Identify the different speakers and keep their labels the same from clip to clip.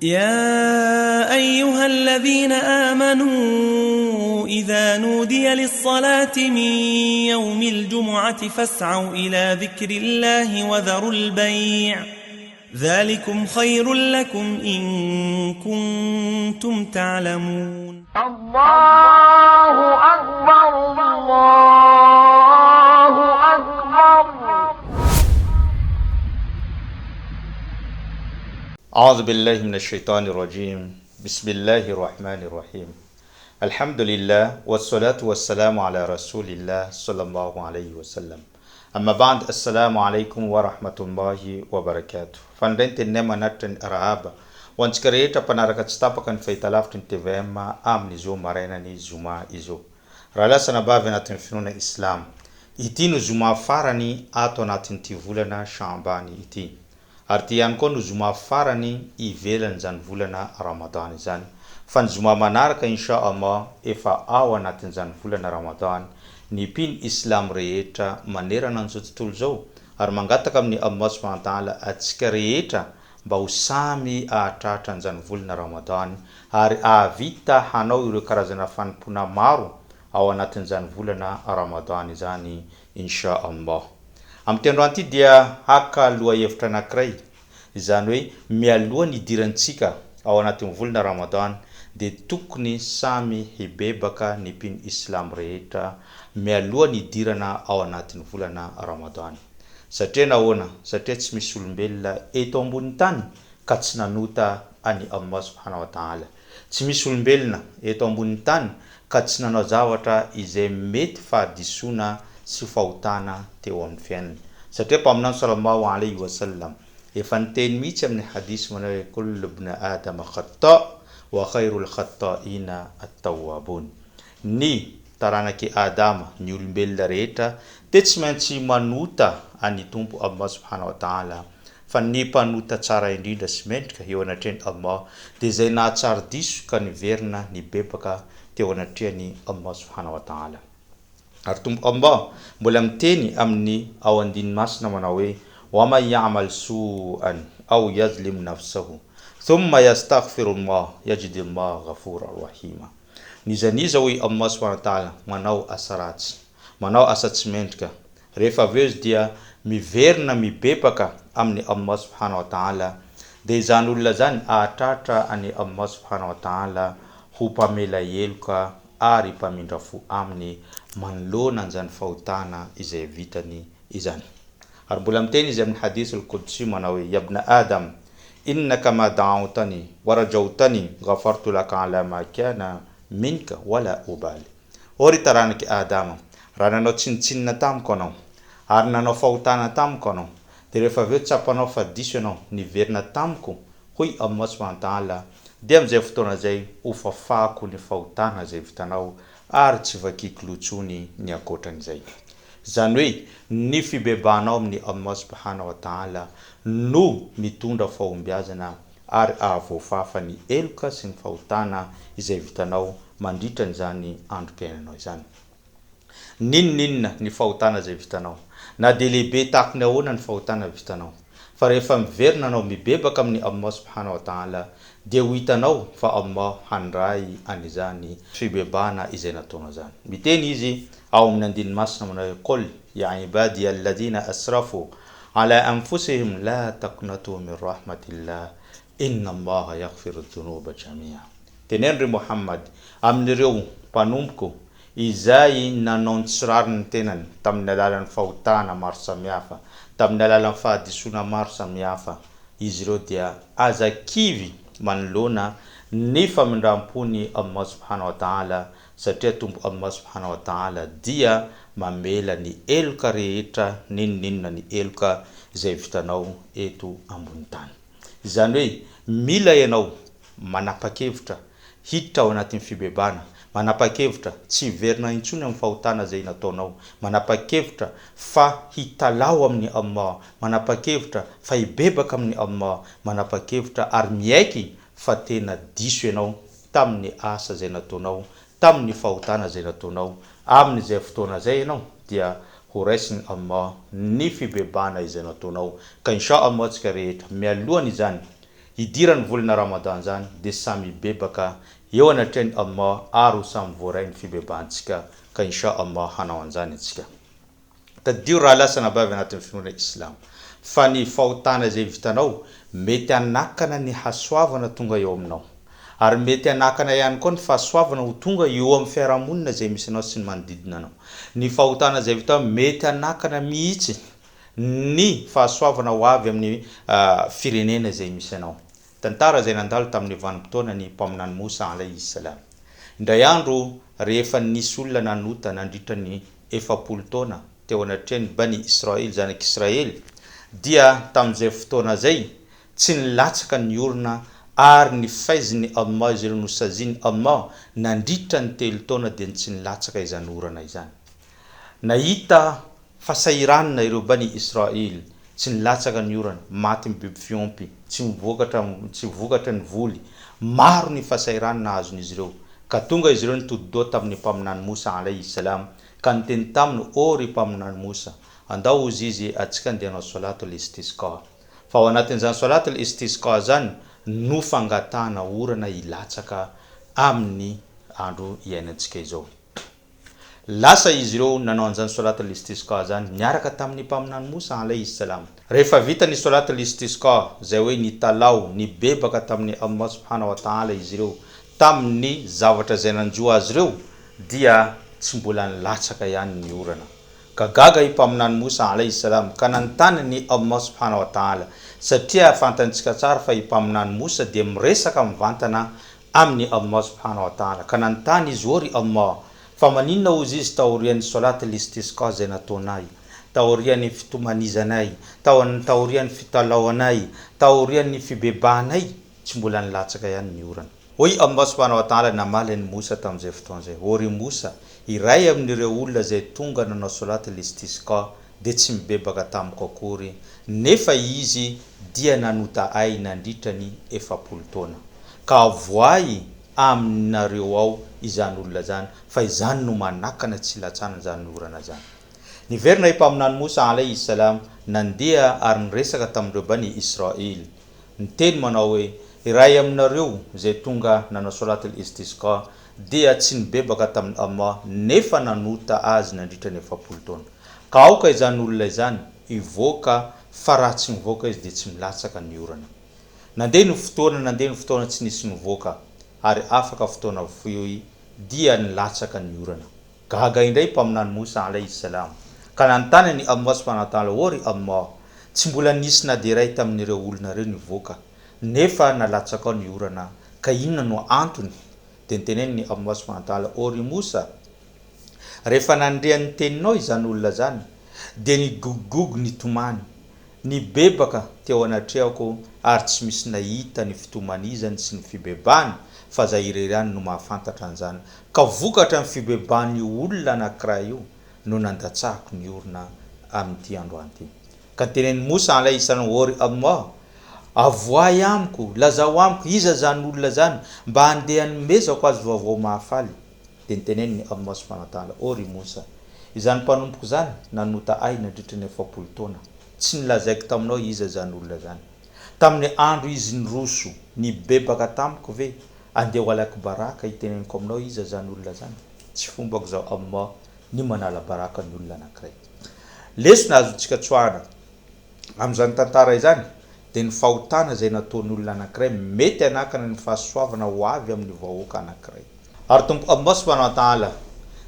Speaker 1: يا أيها الذين آمنوا إذا نودي للصلاة من يوم الجمعة فاسعوا إلى ذكر الله وذروا البيع ذلكم خير لكم إن كنتم تعلمون.
Speaker 2: الله أكبر الله أكبر.
Speaker 3: أعوذ بالله من الشيطان الرجيم. بسم الله الرحمن الرحيم. الحمد لله والصلاة والسلام على رسول الله صلى الله عليه وسلم. أما بعد السلام عليكم ورحمة الله وبركاته. Fanindray ny teninay manatitra ny arahaba ho antsika rehetra mpanaraka tsy tapaka ny fahitalavitry ny tvm amin'izao marainan'ny zoma izao. Rahalahy sy anabavy anatin'ny finoana Islamo, ity no zoma farany ato anatin'ity volana Sha'ban ity. Ary ity ihany koa no zoma farany ivelan'izany volana Ramadan izany. Fa ny zoma manaraka Insha Allah efa ao anatin'izany volana Ramadan ny mpino Islamo rehetra manerana an'izao tontolo izao ary mangataka amin'i Allah Subhanahu wa Ta'ala antsika rehetra mba ho samy ahatratra an'izany volana Ramadan ary ahavita hanao ireo karazana fanompoana maro ao anatin'izany volana Ramadan izany Insha Allah. Amin'ity androany ity dia haka lohahevitra anankiray, izany hoe mialoha ny hidirantsika ao anatin'ny volana Ramadan dia tokony samy hibebaka ny mpino Islamo rehetra mialoha ny hidirana ao anatin'ny volana Ramadan. Satria nahoana? Satria tsy misy olombelona eto ambonin'ny tany ka tsy nanota an'i Allah subhanahu wa ta'ala. Tsy misy olombelona eto ambonin'ny tany ka tsy nanao zavatra izay mety fahadisoana sy fahotana teo amin'ny fiainany. Satria Mpaminany Sallallahu alaihi wa sallam efa niteny mihitsy amin'ny hadith manao hoe, Kullu ibn Adama khata' wa khairul khata'ina at-tawwabun. Ny taranak'i Adama, ny olombelona rehetra, dia tsy maintsy manota an'i Tompo Allah subhanahu wa ta'ala Fa ny mpanota tsara indrindra sy mendrika eo anatrehan'i Allah dia izay nahatsary diso ka niverina nibebaka teo anatrehan'i Allah subhanahu wa ta'ala. Ary Tompo Allah mbola miteny amin'ny ao andininy masina manao hoe, Wa man ya'mal su'an aw yazlim nafsahu thumma yastaghfir Allah yajid Allah ghafuran rahima. N'iza n'iza hoy Allah subhanahu wa ta'ala manao asa ratsy, manao asa tsy mendrika, Rehefa avy eo izy dia miverina mibebaka amin'i Allah subhanahu wa ta'ala, dia izany olona izany hahatratra an'i Allah subhanahu wa ta'ala ho mpamela heloka ary mpamindra fo aminy manoloana an'izany fahotana izay vitany izany. Ary mbola miteny izy amin'ny hadith al-Qudsi manao hoe, Ya ibna Adam, innaka ma da'awtani wa rajawtani ghafartu laka ala ma kana minka wa la ubali. Ô ry taranak'i Adama, raha nanao tsinontsinona tamiko anao, ary nanao fahotana tamiko anao, dia rehefa avy eo tsapanao fa diso ianao, niverina tamiko, hoy Allah subhanahu wa ta'ala, dia amin'izay fotoana izay hofafako ny fahotana izay vitanao, ary tsy vakiko loha intsony ny ankoatran'izay. Izany hoe, ny fibebahanao amin'i Allah subhanahu wa ta'ala no mitondra fahombiazana ary ahavoafafa ny heloka sy ny fahotana izay vitanao mandritra an'izany androm-piainanao izany. N'inon'inona ny fahotana izay vitanao, na dia lehibe tahaka ny ahoana ny fahotana vitanao, fa rehefa miverina anao mibebaka amin'i Allah subhanahu wa ta'ala dia ho hitanao fa Allah handray an'izany fibebahana izay nataonao izany. Miteny Izy ao amin'ny andininy masina manao hoe, Qul ya ibadiya alladhina asrafu ala anfusihim la taqnatu min rahmatillah inna Allaha yaghfiru dhunuba jami'a. Teneno ry Mohammad amin'ireo mpanompoko izay nanao ny tsy rariny ny tenany tamin'ny alalan'ny fahotana maro samihafa, tamin'ny alalan'ny fahadisoana maro samihafa, izy ireo dia aza kivy manoloana ny famindram-pon'i Allah subhanahu wa ta'ala satria Tompo Allah subhanahu wa ta'ala dia mamela ny heloka rehetra n'inon'inona ny heloka izay vitanao eto ambony tany. Izany hoe mila ianao manapa-kevitra hiditra ao anatin'ny fibebahana, manapa-kevitra tsy hiverina intsony amin'ny fahotana izay nataonao, manapa-kevitra fa hitalaho amin'i Allah, manapa-kevitra fa hibebaka amin'i Allah, manapa-kevitra ary miaiky fa tena diso ianao tamin'ny asa izay nataonao, tamin'ny fahotana izay nataonao, amin'izay fotoana izay ianao dia ho raisin'i Allah ny fibebahana izay nataonao, ka Insha Allah tsika rehetra mialohan'izany. hidiran'ny volana Ramadan izany dia samy hibebaka eo anatrehan'i Allah ary ho samy voaray ny fibebahantsika ka Insha Allah hanao an'izany antsika. Tadidio rahalahy sy anabavy anatin'ny finoana Islam fa ny fahotana izay vitanao mety hanakana ny hasoavana tonga eo aminao. Ary mety hanakana ihany koa ny fahasoavana ho tonga eo amin'ny fiarahamonina izay misy anao sy ny manodidina anao. Ny fahotana izay vitanao mety hanakana mihitsy ny fahasoavana ho avy amin'ny firenena izay misy anao. Tantara izay nandalo tamin'ny vanim-potoanan'ny Mpaminany Mosa alaihi salam. Indray andro rehefa nisy olona nanota nandritra ny 40 taona teo anatrehan'ny Bani Israël, Zanak'Israely, dia tamin'izay fotoana izay tsy nilatsaka ny orona ary ny faizin'i Allah izy ireo nosazian'i Allah nandritra ny telo taona dia tsy nilatsaka izany orana izany. Nahita fasahiranana ireo Bani Israël, tsy nilatsaka ny orana, maty ny biby fiompy, tsy mivokatra tsy vokatra ny voly, maro ny fasahiranana azon'izy ireo. Ka tonga izy ireo nitodi-doha tamin'ny Mpaminany Mosa alaihi salam ka niteny taminy, Ô ry Mpaminany Mosa, andao hozy izy atsika andeha hanao Solat al-Istisqa. Fa ao anatin'izany Solat al-Istisqa izany no fangatahana orana hilatsaka amin'ny andro iainantsika izao. Lasa izy ireo nanao an'izany Solat al-Istisqa izany niaraka tamin'ny Mpaminany Mosa alaihi salam. Rehefa vita ny Solat al-Istisqa, izay hoe nitalaho, nibebaka tamin'i Allah subhanahu wa ta'ala izy ireo tamin'ny zavatra izay nanjo azy ireo, dia tsy mbola nilatsaka ihany ny orana. Ka gaga i Mpaminany Mosa alaihi salam ka nanontany an'i Allah subhanahu wa ta'ala, satria fantantsika tsara fa i Mpaminany Mosa dia miresaka mivantana amin'i Allah subhanahu wa ta'ala, ka nanontany izy, ô ry Allah, fa maninona hozy izy taorian'ny solat al-istisqa izay nataonay, taorian'ny fitomanizanay, taorian'ny fitalaoanay, taorian'ny fibebahanay, tsy mbola nilatsaka ihany ny orana. Hoy Allah subhanahu wa ta'ala namaly an'i Mosa tamin'izay fotoana izay, Ô ry Mosa, iray amin'ireo olona izay tonga nanao solat al-istisqa dia tsy mibebaka tamiko akory, nefa izy dia nanota ahy nandritra ny 40 taona. Ka avoahy aminareo ao izany olona izany, fa izany no manakana tsy hilatsahana izany orana izany. Niverina i Mpaminany Mosa alaihi salam nandeha ary niresaka tamin'ireo Bani Isra'il. Niteny manao hoe, Iray aminareo izay tonga nanao Solat al-Istisqa dia tsy nibebaka tamin'i Allah nefa nanota Azy nandritra ny 40 taona. Ka aoka izany olona izany hivoaka fa raha tsy mivoaka izy dia tsy milatsaka ny orana. Nandeha ny fotoana, nandeha ny fotoana tsy nisy nivoaka ary afaka fotoana fohy dia nilatsaka ny orana. Gaga indray Mpaminany Mosa alaihi salam, ka nanontany an'i Allah subhanahu wa ta'ala, Ô ry Allah, tsy mbola nisy na dia iray tamin'ireo olona ireo nivoaka, nefa nalatsakao ny orana, ka inona no antony? Dia notenenin'i Allah subhanahu wa ta'ala, Ô ry Mosa, rehefa nandre ny teninao izany olona izany, dia nigogogogo nitomany, Nibebaka teo anatrehako ary tsy misy nahita ny fitomanizany sy ny fibebahany fa za irery ihany no mahafantatra an'izany ka vokatra ny fibebahan'io olona anakiray io no nandatsahako ny orona amin'ity androany ity. Ka tenenin'i Mosa alaihi salam ô ry Allah avoahy amiko, lazao amiko iza izany olona izany mba handeha hanomezako azy vaovao mahafaly. Dia niteneniny Allah subhanahu wa ta'ala, Ô ry Mosa! Izany mpanompoko izany nanota ahy nandritra ny 40 taona. Tsy nolazaiko taminao iza izany olona izany. Tamin'ny andro izy niroso nibebaka tamiko ve, andeha ho alaiko baraka hiteneniko aminao iza izany olona izany? Tsy fombako izao Allah ny manala baraka ny olona anankiray. Lesona azontsika tsoahana amin'izany tantara izany dia ny fahotana izay nataon'olona anankiray mety hanakana ny fahasoavana ho avy amin'ny vahoaka anankiray. Ary Tompo Allah subhanahu wa ta'ala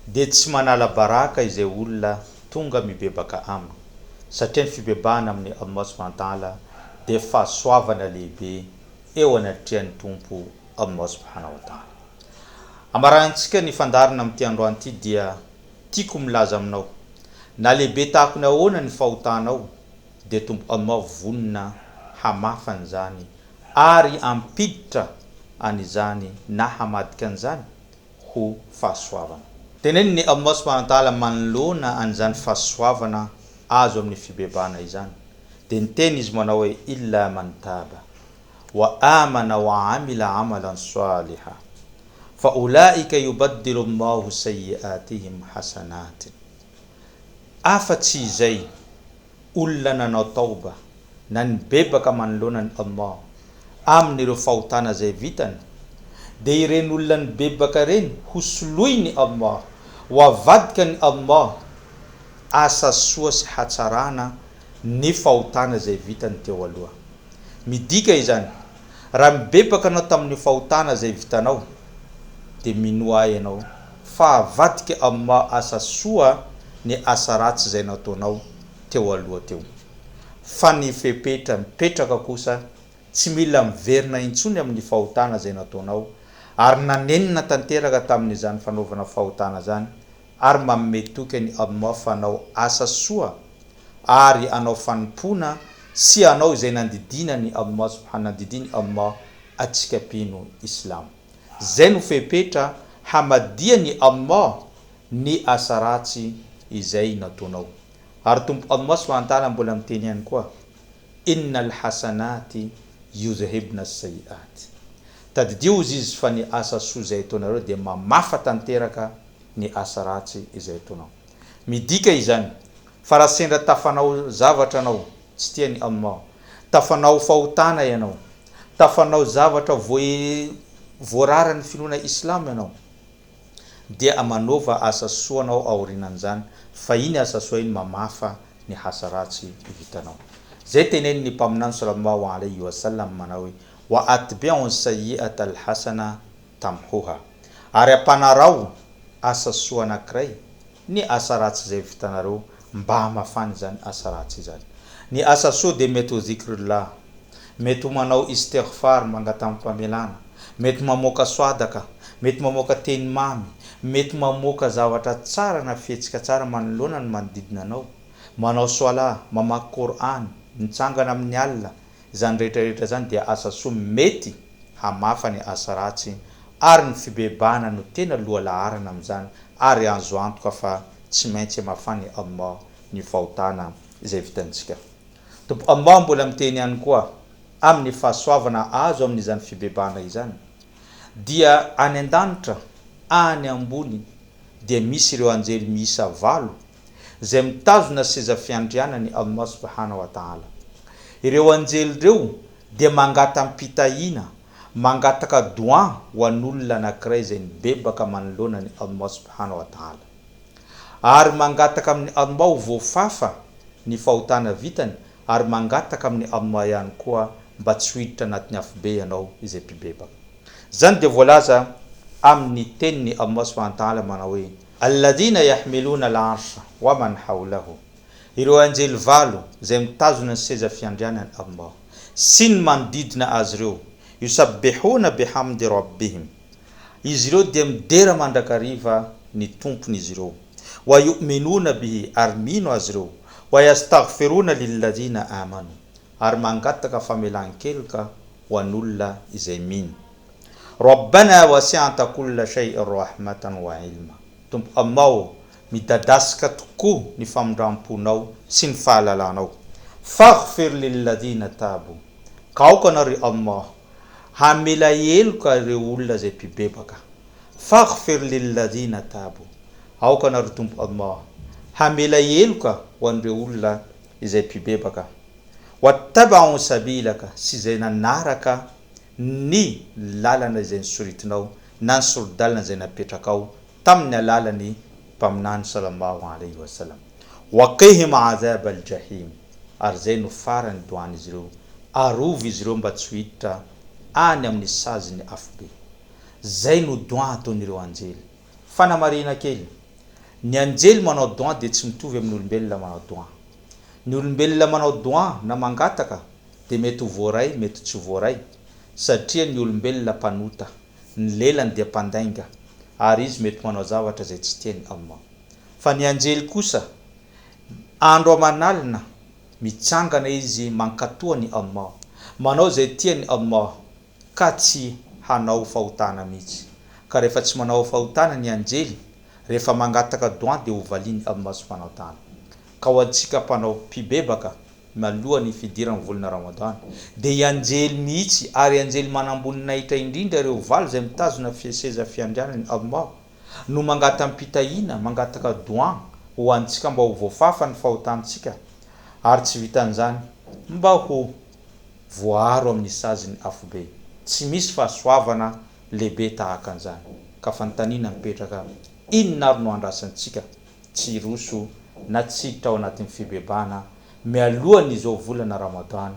Speaker 3: dia tsy manala baraka izay olona tonga mibebaka Aminy, satria ny fibebahana amin'i Allah subhanahu wa ta'ala dia fahasoavana lehibe eo anatrehan'ny Tompo Allah subhanahu wa ta'ala. Ambarantsika ny fandaharana amin'ity androany ity dia tiako milaza aminao, na lehibe tahaka ny ahoana ny fahotanao dia Tompo Allah vonona hamafa an'izany ary hampiditra an'izany na hamadika an'izany ho fahasoavana. Tenenin'i Allah subhanahu wa ta'ala manoloana an'izany fahasoavana azo amin'ny fibebahana izany, dia niteny Izy manao hoe, Illa man taba, wa amana wa amila amalan saliha, fa ulaika yubaddilu Allahu sayyi'atihim hasanatin. Afa-tsy izay olona nanao tawba na nibebaka manoloana an'i Allah amin'ireo fahotana izay vitany, dia ireny olona nibebaka ireny hosoloin'i Allah, ho avadikan'i Allah asa soa sy hatsarana ny fahotana izay vitany teo aloha. Midika izany, raha mibebaka anao tamin'ny fahotana izay vitanao, dia minoa ahy ianao fa avadik'i Allah asa soa ny asa ratsy izay nataonao teo aloha teo. Fa ny fepetra mipetraka kosa tsy mila miverina intsony amin'ny fahotana izay nataonao ary nanenina tanteraka tamin'izany fanaovana fahotana izany ary manome toky an'i Allah fa hanao asa soa ary hanao fanompoana sy hanao izay nandidiana an'i Allah subhana nandidian'i Allah antsika mpino Islamo. Izay no fepetra hamadian'i Allah ny asa ratsy izay nataonao. Ary Tompo Allah subhana ta'ala mbola miteny ihany koa, Innal hasanati yudhhibna as-sayyi'at. Tadidio hozy izy fa ny asa soa izay ataonareo dia mamafa tanteraka ny asa ratsy izay ataonao. Midika izany fa raha sendra tafanao zavatra anao tsy tian'i Allah, tafanao fahotana ianao, tafanao zavatra voararan'ny finoana Islamo ianao, dia manaova asa soa anao aorianan'izany fa iny asa soa iny mamafa ny asa ratsy vitanao. Zay tenenin'ny Mpaminany sallallahu alaihi wa sallam manao hoe, Wa atbi'u sayyi'ata al-hasana tamhuha. Ary ampanaraho asa soa anankiray ny asa ratsy izay vitanareo mba hamafana izany asa ratsy izany. Ny asa soa dia mety ho zikrullah, mety ho manao istighfar mangatam-pamelana, mety mamoaka swadaka, mety mamoaka teny mamy, mety mamoaka zavatra tsara na fihetsika tsara manoloana ny manodidina anao, manao swalah, mamaky Kor'any, mitsangana amin'ny alina, Izany rehetra rehetra izany dia asa soa mety hamafa ny asa ratsy ary ny fibebahana no tena lohalaharana amin'izany ary azo antoka fa tsy maintsy hamafan'i Allah ny fahotana izay vitantsika. Tompo Allah mbola miteny ihany koa amin'ny fahasoavana azo amin'izany fibebahana izany dia any an-danitra any ambony dia misy ireo anjely miisa valo izay mitazona seza fiandrianany Allah subhanahu wa ta'ala. Ireo anjely ireo dia mangatam-pitahiana, mangataka doan ho an'olona anankiray izay nibebaka manoloana an'i Allah subhanahu wa ta'ala. Ary mangataka amin'i Allah ho voafafa ny fahotana vitany ary mangataka amin'i Allah ihany koa mba tsy ho hiditra anatin'ny afobe ianao izay mpibebaka. Izany dia voalaza amin'ny tenin'i Allah subhanahu wa ta'ala manao hoe, Alladhina yahmiluna al-arsha wa man hawlahu, Ireo anjely valo izay mitazona ny seza fiandrianan'i Allah sy ny manodidina azy ireo, yusabbihuna bihamdi rabbihim, izy ireo dia midera mandrakariva ny Tompon'izy ireo, wa yu'minuna bihi, ary mino azy ireo, wa yastaghfiruna lilladhina amanu, ary mangataka famelan-keloka ho an'olona izay mino. Rabbana wasi'ta kulla shay'in rahmatan wa ilma. Tompo Allah ô, midadasika tokoa ny famindram-ponao sy ny fahalalanao. Faghfir lilladhina tabu. Ka aoka Anao ry Allah hamela heloka ireo olona izay mpibebaka. Faghfir lilladhina tabu. Aoka Anao ry Tompo Allah hamela heloka ho an'ireo olona izay mpibebaka. Wattaba'u sabilaka sy izay nanaraka ny lalana izay nosoritinao na ny sori-dalana izay napetrakao tamin'ny alalan'ny Mpaminany salallahu alaihi wa sallam. Waqihim azab al-jahim, ary izay no farany doan'izy ireo, arovy izy ireo mba tsy ho hiditra any amin'ny sazin'ny afobe. Izay no doan ataon'ireo anjely. Fanamarihina kely, ny anjely manao doan dia tsy mitovy amin'ny olombelona manao doan. Ny olombelona manao doan na mangataka dia mety ho voaray mety tsy ho voaray satria ny olombelona mpanota, ny lelany dia mpandainga ary izy mety manao zavatra izay tsy tian'i Allah. Fa ny anjely kosa, andro aman'alina mitsangana izy mankatoa an'i Allah, manao izay tian'i Allah ka tsy hanao fahotana mihitsy. Ka rehefa tsy manao fahotana ny anjely, rehefa mangataka doan dia ho valian'i Allah subhanahu wa ta'ala. Ka ho antsika mpanao mpibebaka, mialoha ny fidiran'ny volana Ramadan, dia i anjely mihitsy, ary anjely manamboninahitra indrindra ireo valo izay mitazona seza fiandrianan'i Allah, no mangatam-pitahiana, mangataka doan ho antsika mba ho voafafa ny fahotantsika, ary tsy vitan'izany, mba ho. voaaro amin'ny sazin'ny afobe. Tsy misy fahasoavana lehibe tahaka an'izany. Ka fanontaniana mipetraka, inona ary no andrasantsika tsy hiroso na tsy hiditra ao anatin'ny fibebahana mialohan'izao volana Ramadan,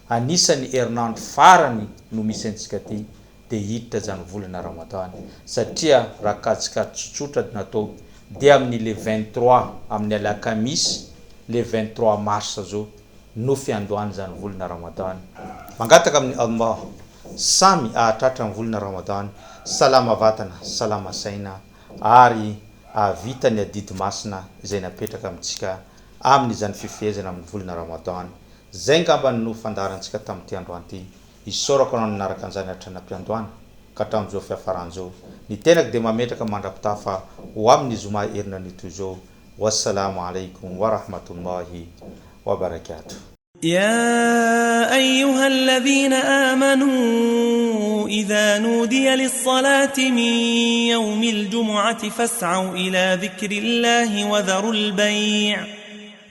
Speaker 3: anisan'ny herinandro farany no misy antsika aty dia hiditra izany volana Ramadan satria raha kajikajy tsotsotra no atao dia amin'ny le 23 amin'ny alakamisy le 23 mars zao no fiandohan'izany volana Ramadan. Mangataka amin'i Allah samy ahatratra ny volana Ramadan salama vatana, salama saina ary ahavita ny adidy masina izay napetraka amintsika amin'izany fifehezana amin'ny volana Ramadan. Zay ngamba no fandaharantsika tamin'ity androany ity. Isaorako anao nanaraka an'izany hatrany am-piandohana ka hatramin'izao fiafarany izao. Ny tenako dia mametraka mandra-pitafa ho amin'ny zoma herinanio toy izao. Wassalamo alaikum wa rahmatullahi wa barakatuh.
Speaker 1: يا أيها الذين آمنوا إذا نودي للصلاة من يوم الجمعة فاسعوا إلى ذكر الله وذروا البيع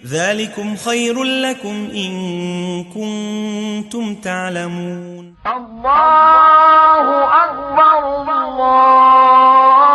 Speaker 1: ذلكم خير لكم إن كنتم تعلمون
Speaker 2: الله أكبر الله.